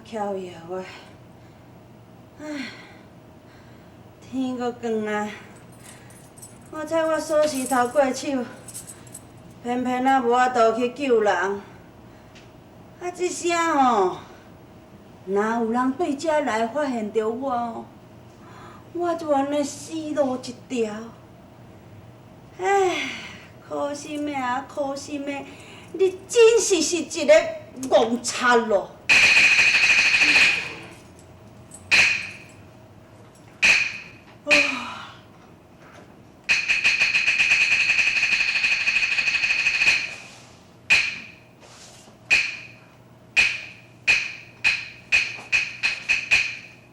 巧伊啊，我，唉，天阁光啊！我猜我鎖匙頭過手，偏偏啊無法度去救人。啊，這聲吼，若有人對遮來發現著我哦，我就按呢死路一條。唉，可心的啊，可心的，你真是是一個戇賊咯！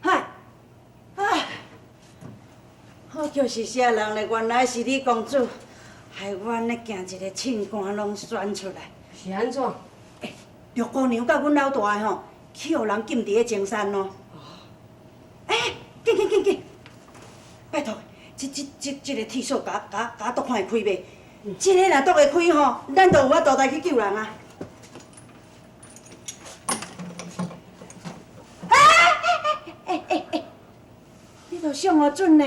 嗨，唉，好就是啥人咧？原來是李公子，害我按呢行一個凊汗攏酸出來。是按怎？欸，陸姑娘佮阮老大的吼，去予人禁佇咧前山咯。欸，緊緊緊緊！拜託，這個鐵鎖，共我度看會開袂？這個若擋會開吼，咱就有法度來去救人啊！欸欸欸！你著上予準呢，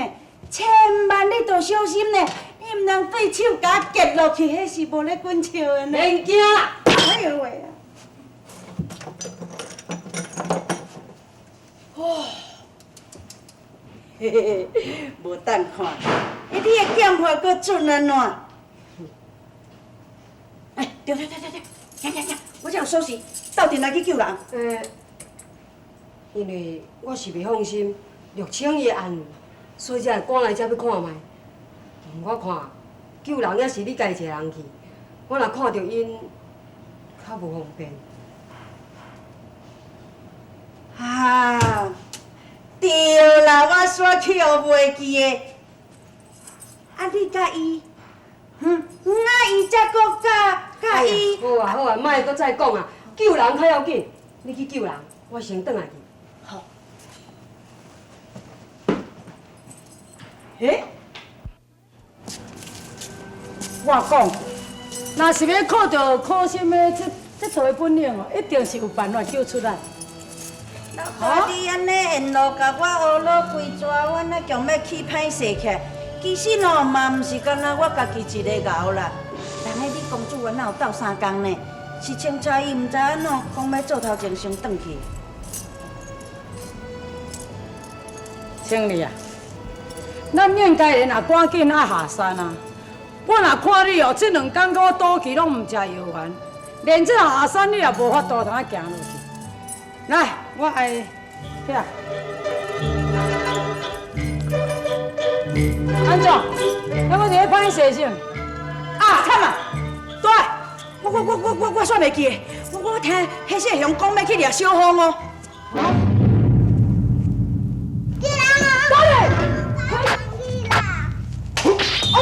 千萬你著小心呢，你毋通對手共我結落去，彼是無咧滾笑的呢。免驚啦！哎喲喂啊！哦，嘿嘿嘿，無等看，欸，你的劍法閣準按怎？欸，對對對對對，行行行，我這有鎖匙，鬥陣來去救人。欸，因為我是袂放心陸青伊的安危，所以才會趕來遮欲看覓。我看救人也是你家己一個人去，我若看著𪜶，較無方便。啊，對啦，我煞去予袂記的。啊，你佮伊，嗯，啊，伊才閣佮伊。好啊好啊，莫閣再講啊，救人較要緊，你去救人，我先轉來去。好。欸？我講，若是欲靠著可心的這套的本領哦，一定是有辦法救出來。老大，你按呢沿路共我烏魯規逝，我若強欲氣歹勢起來。其實哦，嘛毋是干焦我家己一个𠢕啦。人彼李公子啊，哪有鬥相共呢？是清查伊毋知按怎，講欲做頭前先轉去。青兒啊，咱應該人也趕緊愛下山啊！我若看你哦，這兩工佮我賭氣攏毋食藥丸，連這下山你也無法度通仔行落去。來，我愛遐。按怎？那我佇咧歹勢啥？啊，慘啊！對，我煞袂記得，我聽彼小雄講欲去掠小風哦。啊？救人啊！去啦！哦！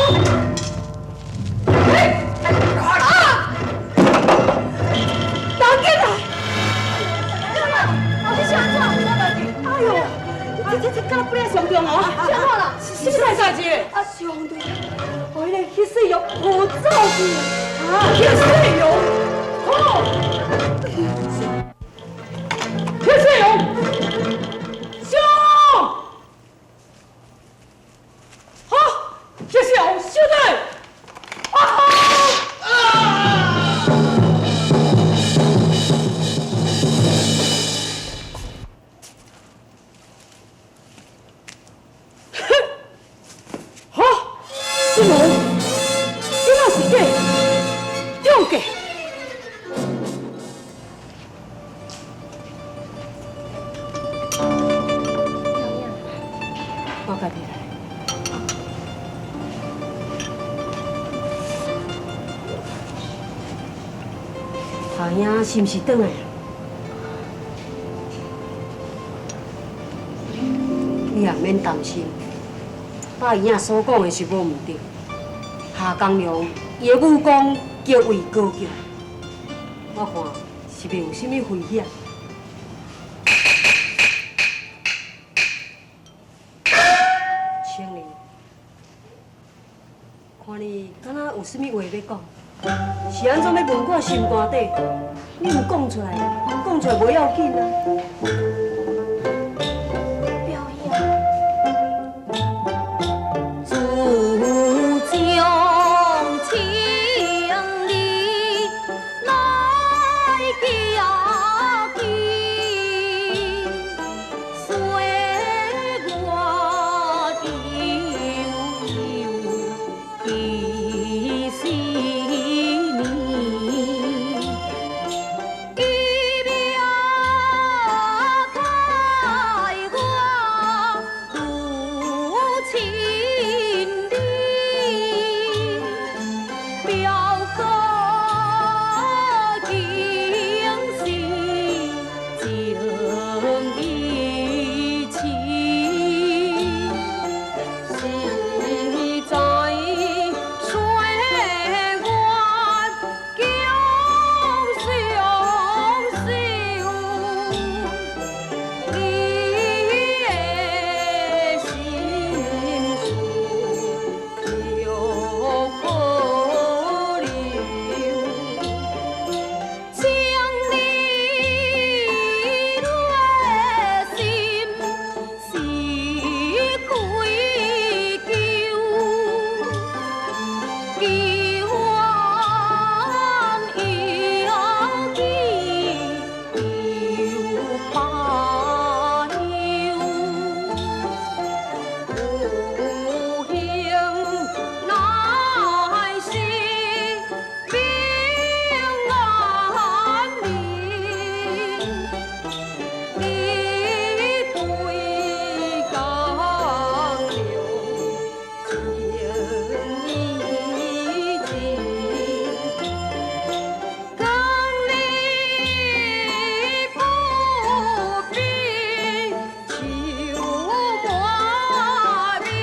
啊！打緊來！你是按怎？哎喲，這敢若不了上重哦！啥怎啦？是啥代誌？啊，上對，哦，彼個彼細玉逃走去。啊，彼細玉，好，彼細玉，燒，好，彼細玉燒的，啊！好，這無，這哪是假？中計。我家己來。阿兄是毋是轉來啊？你也毋免擔心，百姨仔所講的是無毋對。夏江龍伊的武功極為高強，我看是袂有啥物危險。青兒，看你敢若有啥物話欲講？是按怎欲问我心肝底？你毋讲出来，讲出来无要紧啊。表兄，自将千里来行去，岁月悠悠几十年，伊命开我如亲你。表哥情是情意深，实在岁月久相守，你的心事犹保留。情你的心是愧疚，求冤又记又罢休。有幸乃是平安宁，你对江流情意深，讲你不必愁满面。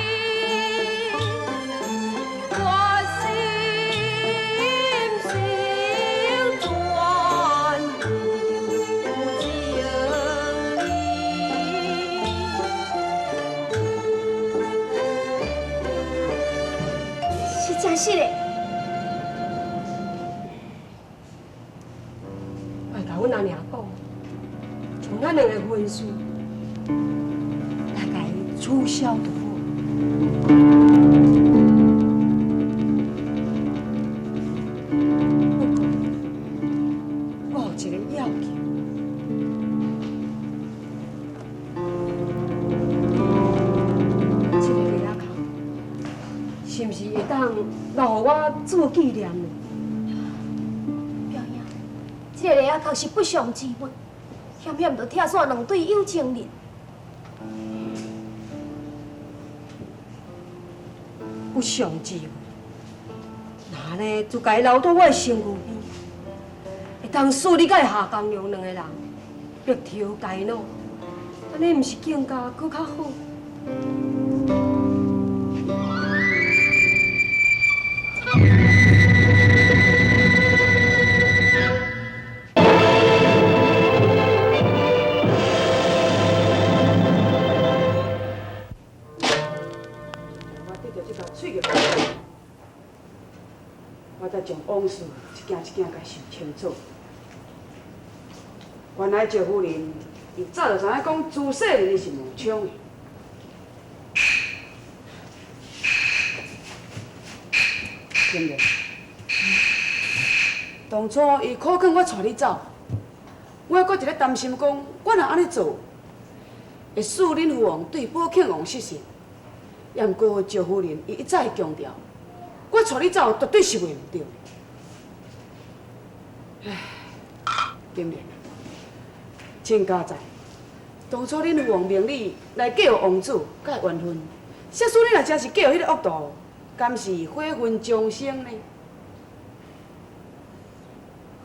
我心心转有情理。是真实的。我会共阮阿娘讲，将咱两个婚事来共伊取消就好。不过，我有一个要求。这个螺仔鵠，是毋是会当留予我做纪念呢？表兄，这个螺仔鵠是不祥之物，险险就拆散两对有情人。不祥之物，若按呢，就共伊留佇我的身躯边，会当使你佮夏江良两个人白头偕老，按呢毋是更加阁较好？我得著這道喙玉，我才將往事一件一件共想清楚。原來趙夫人，伊早就知影講朱世林是無槍的。真的，當初伊苦勸我帶你走，我猶閣一咧擔心講，我若按呢做，會使恁父王對寶慶王失信。也毋過趙夫人伊一再強調，我帶你走絕對是袂毋對的。唉，金蓮啊，請交代，當初恁父王命你來嫁予王子，才會緣分。設使你若真是嫁予彼个惡徒，敢是悔恨終生呢？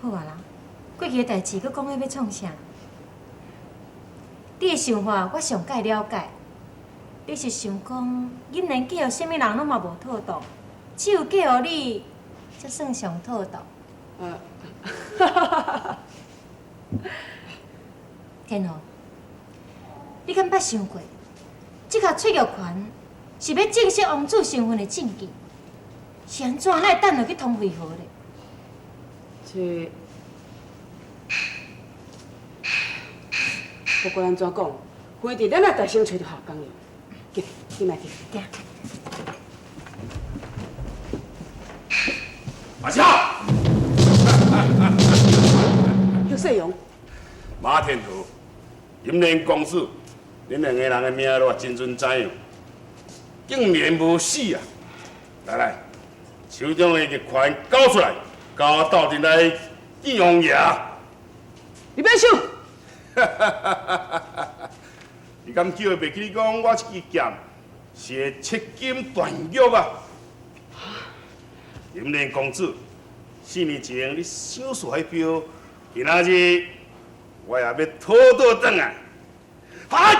好啊啦，過去的代誌，閣講彼欲創啥？你的想法我上蓋了解。你是想講，金蓮嫁予啥物人攏嘛無妥當，只有嫁予你，才算上妥當。天豪，你敢捌想過，這跤翠玉環是欲證實王子身份的證據，是按怎？哪會等落去通廢河咧？这不管按怎讲，反正咱也先揣著夏江了。紧，紧来去。对。马超，陆世荣，马天豪，金莲公子，恁两个人的命我真阵知影，竟然无死啊！来来，手中的玉环交出来，共我斗阵来见王爷。你免想。你敢叫伊袂记你讲，我这支剑是个七金断玉啊！金莲公子，4年前你赏赐彼标，今仔日我也欲讨倒转来。啊！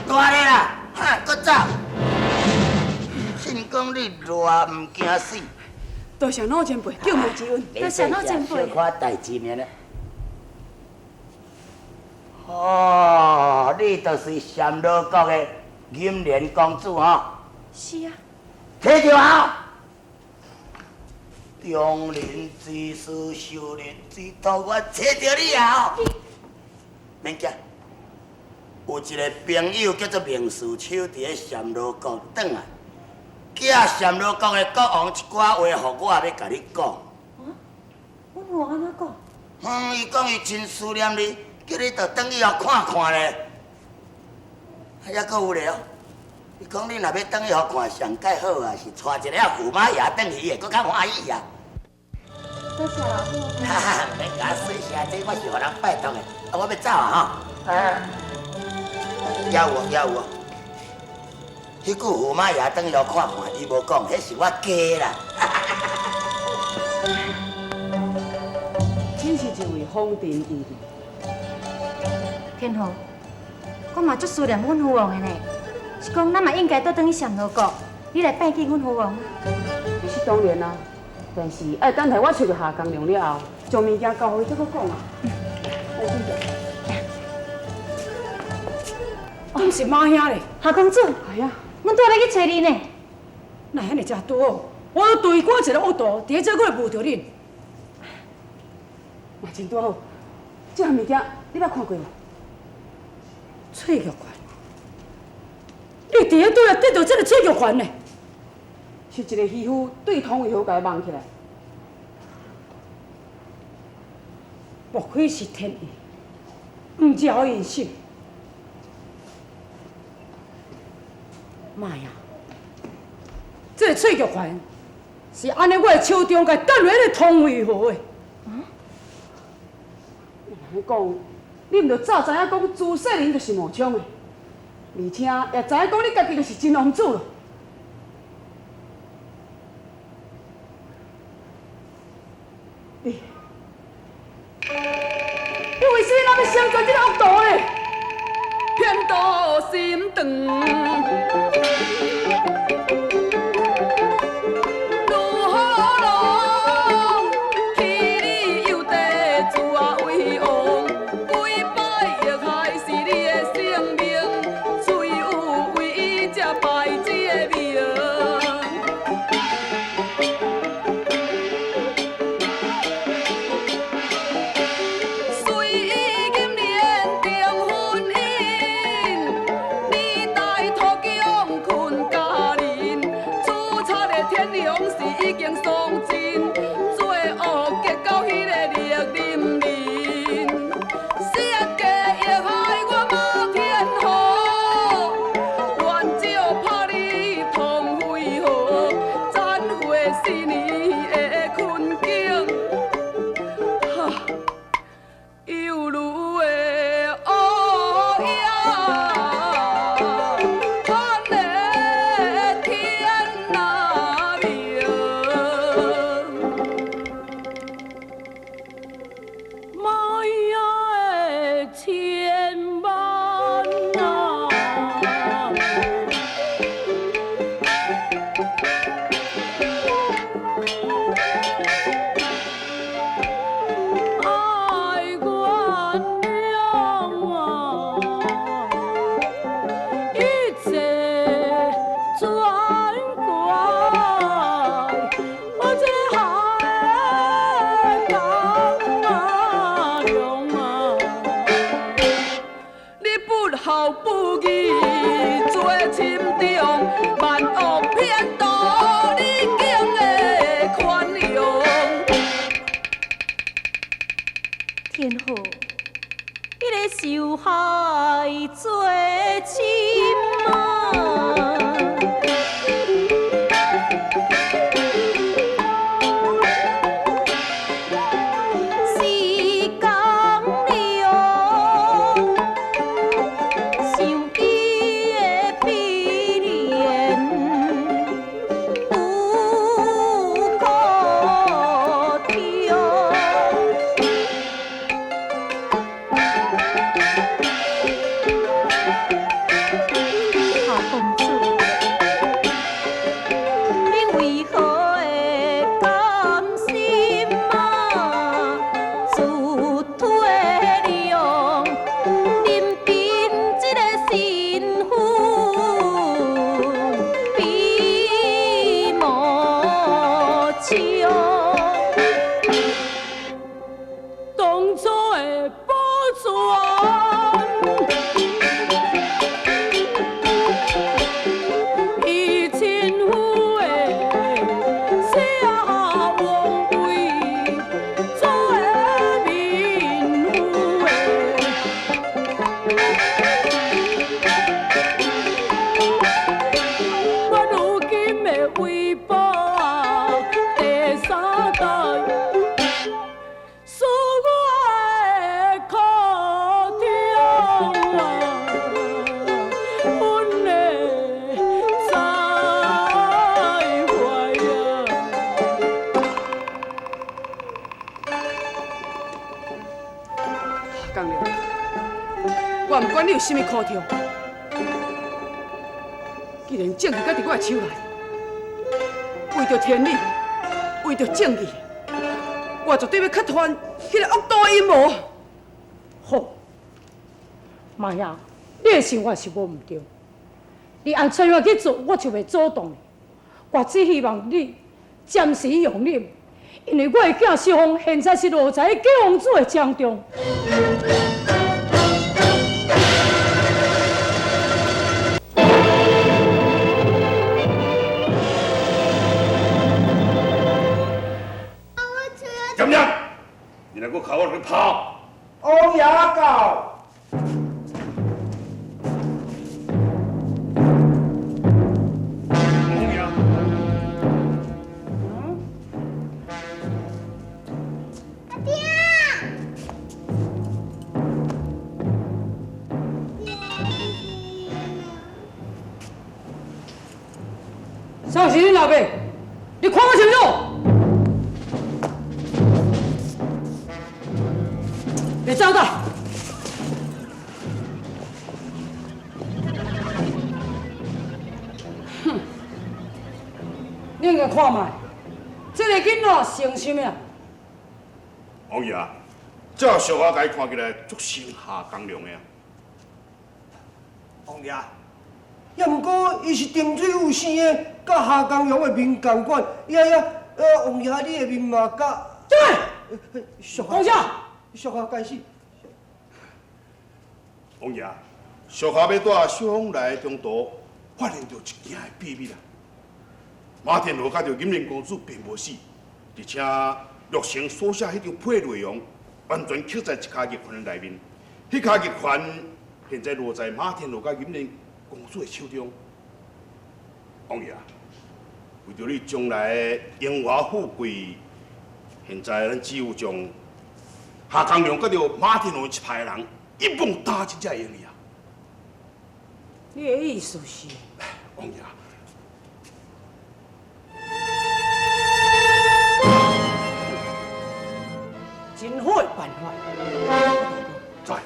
大咧啦，哈，阁走！信讲你偌毋惊死。多谢老前辈救命之恩。多谢老前辈。小可代志尔咧。哦，你就是暹罗国的金莲公主吼？是啊。提著啊！中人之事，受人之托，我找著你啊！免惊。有一个朋友叫做明世秋，伫咧暹罗国转来，寄暹罗国的国王一寡话，予我欲共你讲。啊？阮父王按怎讲？伊讲伊真思念你，叫你著转去予看看咧。啊，犹阁有咧哦。伊讲你若欲转去予看，上盖好啊，是带一个驸马爷转去，会阁较欢喜啊。多谢老夫。哈哈，毋免共我说谢，这我是予人拜托的。啊，我欲走啊吼。啊。也有也有，彼句驸马爷转去看看，伊无讲，彼是我加啦。真是一位风尘异人。天豪，我嘛足思念阮父王的呢，是讲咱嘛应该倒转去暹罗国，你来拜见阮父王。这是当然啊，但是爱等待我揣著夏江龙了后，将物件交予伊再阁讲啊。来，进来。敢是马兄咧？夏公子，哎呀，阮拄仔欲去揣你呢。哪会遐尔遮拄好？我对赶一个恶徒，伫咧这阁会遇著恁。嘛真拄好，这项物件你捌看过无？翠玉环，你伫咧拄仔得著这个翠玉环呢？是一个渔夫对汤为河共伊网起来。莫非是天意？毋知予因信。妈呀！这个翠玉环是按呢，我的手中共掷落彼个汤为河的。啊？人讲，你毋著早知影讲朱世林就是冒充的，而且也知影讲你家己就是真王子咯。你，你为啥物欲成全这个恶徒呢？骗到心肠。千万啊！恶不义做深重，万恶骗徒你竟会宽容。天后，彼个受害最深啊！我毋管你有啥物苦衷，既然正义阁伫我的手内，为著天理，为著正义，我绝对欲切断彼个恶毒的阴谋。好，妈呀，你的想法是无毋对，你按怎样去做，我就袂阻挡你。我只希望你暂时容忍，因为我的囝秀芳现在是落在纪王子的掌中。怎样？你若阁敲我，就去跑。王爷到。王爷。阿爹。啥是恁老爸？你看我清楚。别走的！哼，你应该看觅，这个囡仔像啥物啊？王爷，这小可共伊看起来足像夏江良的啊。王爷，也毋过伊是定水有生的，佮夏江良的面仝款，呀呀，王爷你的面嘛佮……对，讲啥？小可该死。王爷，小可欲带秀芳来中途，发现著一件的秘密啊！马天和佮著金莲公主并无死，而且陆成所写彼张批内容，完全刻在一跤玉环内面。彼跤玉环现在落在马天和佮金莲公主的手中。王爷，为著你将来的荣华富贵，现在咱只有将夏江良佮著马天龙一派的人一网打尽才会用去啊！你的意思是？王爷，真好的办法。在。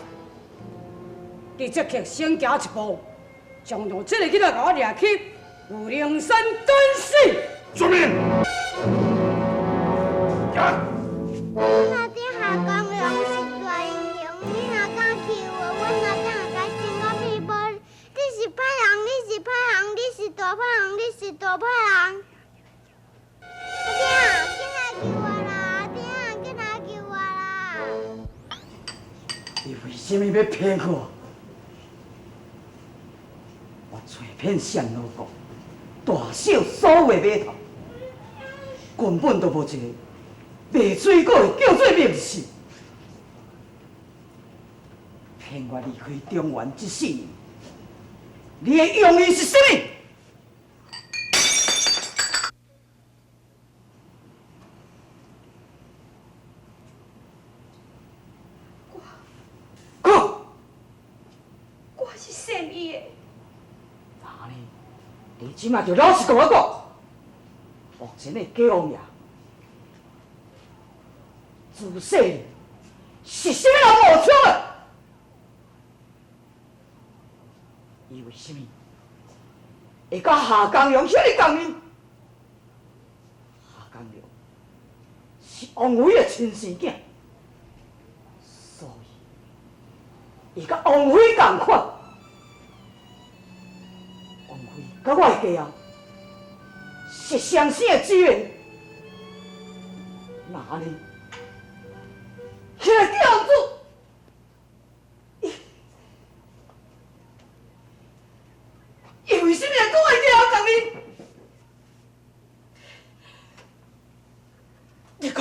你即刻先行一步，将这个囡仔共我掠去武陵山等死。遵命。行。那顶夏江良是大英雄，你若敢欺负我，我哪敢会共穿到皮包？你是歹人，你是歹人，你是大歹人，你是大歹人。阿囝，紧来救我啦！阿囝，紧来救我啦！你为啥物欲骗我？片暹罗国，大小所有的码头，根本就无一个卖水果的叫做明信。骗我离开中原这四年，你的用意是啥物？我，我是善意的。那呢？你这马就老实共我讲，目前的假王爷，朱世林是啥物人冒充的？伊为啥物会佮夏江阳遐尔仝呢？夏江阳是王妃的亲生囝，所以伊佮王妃仝款。王妃佮我的家后是双生的姊妹，那按呢？彼个教主。伊为啥物会讲会家后仝呢？你讲，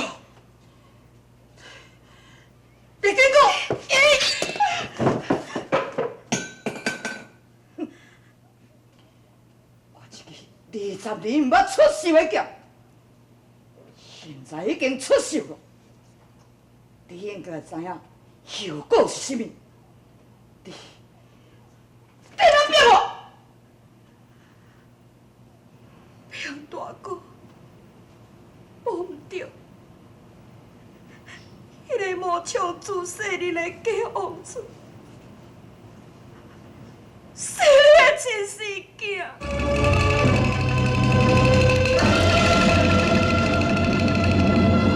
你紧讲，伊，我这支20年毋捌出售的剑，现在已经出售了。你应该知影后果是啥物？你，你通逼我？平大哥，无毋对，彼个冒充朱世林的假王子，是你的亲生囝。